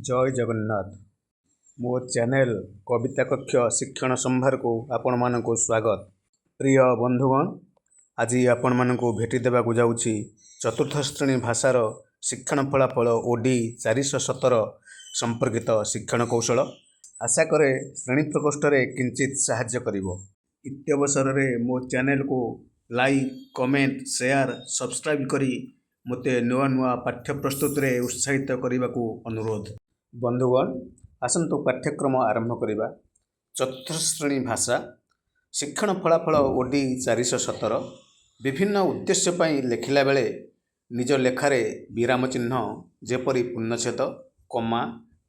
ଜୟ ଜଗନ୍ନାଥ। ମୋ ଚ୍ୟାନେଲ କବିତା କକ୍ଷ ଶିକ୍ଷଣ ସମ୍ଭାରକୁ ଆପଣମାନଙ୍କୁ ସ୍ୱାଗତ। ପ୍ରିୟ ବନ୍ଧୁଗଣ, ଆଜି ଆପଣମାନଙ୍କୁ ଭେଟି ଦେବାକୁ ଯାଉଛି ଚତୁର୍ଥ ଶ୍ରେଣୀ ଭାଷାର ଶିକ୍ଷଣ ଫଳାଫଳ OD 417 ସମ୍ପର୍କିତ ଶିକ୍ଷଣ କୌଶଳ। ଆଶା କରେ ଶ୍ରେଣୀ ପ୍ରକୋଷ୍ଠରେ କିଞ୍ଚିତ ସାହାଯ୍ୟ କରିବ। ଇତ୍ୟବସରରେ ମୋ ଚ୍ୟାନେଲକୁ ଲାଇକ୍, କମେଣ୍ଟ, ସେୟାର, ସବସ୍କ୍ରାଇବ୍ କରି ମୋତେ ନୂଆ ନୂଆ ପାଠ୍ୟ ପ୍ରସ୍ତୁତିରେ ଉତ୍ସାହିତ କରିବାକୁ ଅନୁରୋଧ। ବନ୍ଧୁଗଣ, ଆସନ୍ତୁ ପାଠ୍ୟକ୍ରମ ଆରମ୍ଭ କରିବା। ଚତୁର୍ଥ ଶ୍ରେଣୀ ଭାଷା, ଶିକ୍ଷଣ ଫଳାଫଳ OD 417। ବିଭିନ୍ନ ଉଦ୍ଦେଶ୍ୟ ପାଇଁ ଲେଖିଲା ବେଳେ ନିଜ ଲେଖାରେ ବିରାମ ଚିହ୍ନ ଯେପରି ପୂର୍ଣ୍ଣଚ୍ଛେଦ, କମା,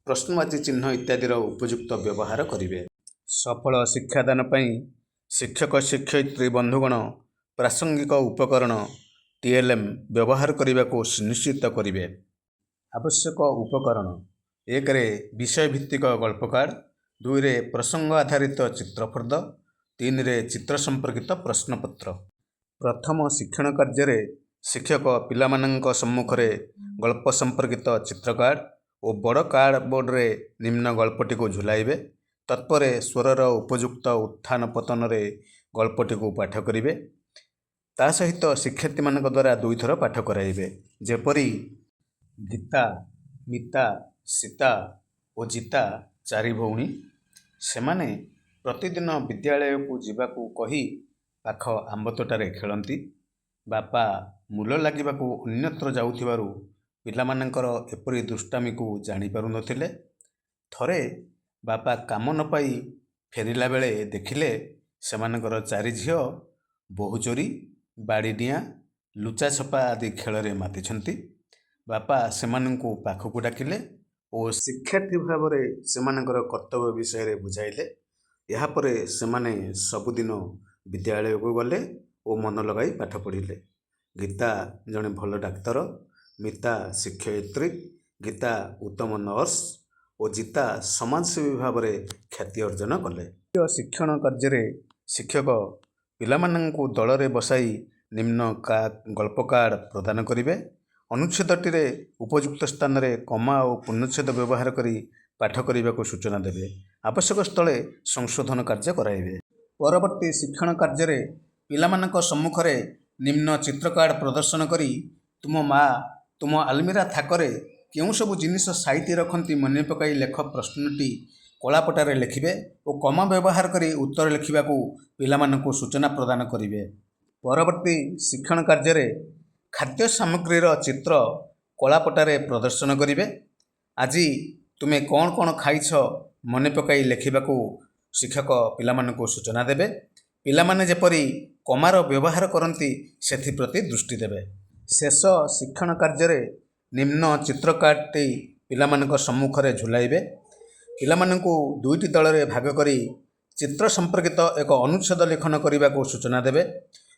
ପ୍ରଶ୍ନବାଚୀ ଚିହ୍ନ ଇତ୍ୟାଦିର ଉପଯୁକ୍ତ ବ୍ୟବହାର କରିବେ। ସଫଳ ଶିକ୍ଷାଦାନ ପାଇଁ ଶିକ୍ଷକ ଶିକ୍ଷୟିତ୍ରୀ ବନ୍ଧୁଗଣ ପ୍ରାସଙ୍ଗିକ ଉପକରଣ TLM ବ୍ୟବହାର କରିବାକୁ ସୁନିଶ୍ଚିତ କରିବେ। ଆବଶ୍ୟକ ଉପକରଣ: ଏକରେ ବିଷୟଭିତ୍ତିକ ଗଳ୍ପ କାର୍ଡ଼, ଦୁଇରେ ପ୍ରସଙ୍ଗ ଆଧାରିତ ଚିତ୍ରଫର୍ଦ୍ଦ, ତିନିରେ ଚିତ୍ର ସମ୍ପର୍କିତ ପ୍ରଶ୍ନପତ୍ର। ପ୍ରଥମ ଶିକ୍ଷଣ କାର୍ଯ୍ୟରେ ଶିକ୍ଷକ ପିଲାମାନଙ୍କ ସମ୍ମୁଖରେ ଗଳ୍ପ ସମ୍ପର୍କିତ ଚିତ୍ରକାର୍ଡ଼ ଓ ବଡ଼ କାର୍ଡ଼ବୋର୍ଡ଼ରେ ନିମ୍ନ ଗଳ୍ପଟିକୁ ଝୁଲାଇବେ। ତତ୍ପରେ ସ୍ୱରର ଉପଯୁକ୍ତ ଉତ୍ଥାନ ପତନରେ ଗଳ୍ପଟିକୁ ପାଠ କରିବେ। ତା ସହିତ ଶିକ୍ଷାର୍ଥୀମାନଙ୍କ ଦ୍ୱାରା ଦୁଇଥର ପାଠ କରାଇବେ। ଯେପରି, ଗୀତା, ମିତା, ସୀତା ଓ ଜିତା ଚାରି ଭଉଣୀ। ସେମାନେ ପ୍ରତିଦିନ ବିଦ୍ୟାଳୟକୁ ଯିବାକୁ କହି ପାଖ ଆମ୍ବତୋଟାରେ ଖେଳନ୍ତି। ବାପା ମୂଲ ଲାଗିବାକୁ ଅନ୍ୟତ୍ର ଯାଉଥିବାରୁ ପିଲାମାନଙ୍କର ଏପରି ଦୁଷ୍ଟାମିକୁ ଜାଣିପାରୁନଥିଲେ। ଥରେ ବାପା କାମ ନ ପାଇ ଫେରିଲା ବେଳେ ଦେଖିଲେ, ସେମାନଙ୍କର ଚାରି ଝିଅ ବୋହୂଚୋରି, ବାଡ଼ିଡିଆଁ, ଲୁଚାଛପା ଆଦି ଖେଳରେ ମାତିଛନ୍ତି। ବାପା ସେମାନଙ୍କୁ ପାଖକୁ ଡାକିଲେ ଓ ଶିକ୍ଷାର୍ଥୀ ଭାବରେ ସେମାନଙ୍କର କର୍ତ୍ତବ୍ୟ ବିଷୟରେ ବୁଝାଇଲେ। ଏହାପରେ ସେମାନେ ସବୁଦିନ ବିଦ୍ୟାଳୟକୁ ଗଲେ ଓ ମନ ଲଗାଇ ପାଠ ପଢ଼ିଲେ। ଗୀତା ଜଣେ ଭଲ ଡାକ୍ତର, ମିତା ଶିକ୍ଷୟିତ୍ରୀ, ଗୀତା ଉତ୍ତମ ନର୍ସ ଓ ଜିତା ସମାଜସେବୀ ଭାବରେ ଖ୍ୟାତି ଅର୍ଜନ କଲେ। ଶିକ୍ଷଣ କାର୍ଯ୍ୟରେ ଶିକ୍ଷକ ପିଲାମାନଙ୍କୁ ଦଳରେ ବସାଇ ନିମ୍ନ ଗଳ୍ପ କାର୍ଡ଼ ପ୍ରଦାନ କରିବେ। ଅନୁଚ୍ଛେଦଟିରେ ଉପଯୁକ୍ତ ସ୍ଥାନରେ କମା ଓ ପୂର୍ଣ୍ଣଚ୍ଛେଦ ବ୍ୟବହାର କରି ପାଠ କରିବାକୁ ସୂଚନା ଦେବେ। ଆବଶ୍ୟକ ସ୍ଥଳେ ସଂଶୋଧନ କାର୍ଯ୍ୟ କରାଇବେ। ପରବର୍ତ୍ତୀ ଶିକ୍ଷଣ କାର୍ଯ୍ୟରେ ପିଲାମାନଙ୍କ ସମ୍ମୁଖରେ ନିମ୍ନ ଚିତ୍ରକାର୍ଡ଼ ପ୍ରଦର୍ଶନ କରି "ତୁମ ମା ତୁମ ଆଲମିରା ଥାକରେ କେଉଁ ସବୁ ଜିନିଷ ସାଇତି ରଖନ୍ତି, ମନେ ପକାଇ ଲେଖ" ପ୍ରଶ୍ନଟି କଳାପଟାରେ ଲେଖିବେ ଓ କମା ବ୍ୟବହାର କରି ଉତ୍ତର ଲେଖିବାକୁ ପିଲାମାନଙ୍କୁ ସୂଚନା ପ୍ରଦାନ କରିବେ। ପରବର୍ତ୍ତୀ ଶିକ୍ଷଣ କାର୍ଯ୍ୟରେ ଖାଦ୍ୟ ସାମଗ୍ରୀର ଚିତ୍ର କଳାପଟାରେ ପ୍ରଦର୍ଶନ କରିବେ। "ଆଜି ତୁମେ କ'ଣ କ'ଣ ଖାଇଛ, ମନେ ପକାଇ ଲେଖିବାକୁ ଶିକ୍ଷକ ପିଲାମାନଙ୍କୁ ସୂଚନା ଦେବେ। ପିଲାମାନେ ଯେପରି କମାର ବ୍ୟବହାର କରନ୍ତି, ସେଥିପ୍ରତି ଦୃଷ୍ଟି ଦେବେ। ଶେଷ ଶିକ୍ଷଣ କାର୍ଯ୍ୟରେ ନିମ୍ନ ଚିତ୍ରକାର୍ଡ଼ଟି ପିଲାମାନଙ୍କ ସମ୍ମୁଖରେ ଝୁଲାଇବେ। ପିଲାମାନଙ୍କୁ ଦୁଇଟି ଦଳରେ ଭାଗ କରି ଚିତ୍ର ସମ୍ପର୍କିତ ଏକ ଅନୁଚ୍ଛେଦ ଲେଖନ କରିବାକୁ ସୂଚନା ଦେବେ।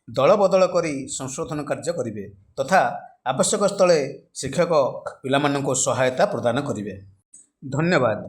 ଦଳ ବଦଳ କରି ସଂଶୋଧନ କାର୍ଯ୍ୟ କରିବେ ତଥା ଆବଶ୍ୟକ ସ୍ଥଳେ ଶିକ୍ଷକ ପିଲାମାନଙ୍କୁ ସହାୟତା ପ୍ରଦାନ କରିବେ। ଧନ୍ୟବାଦ।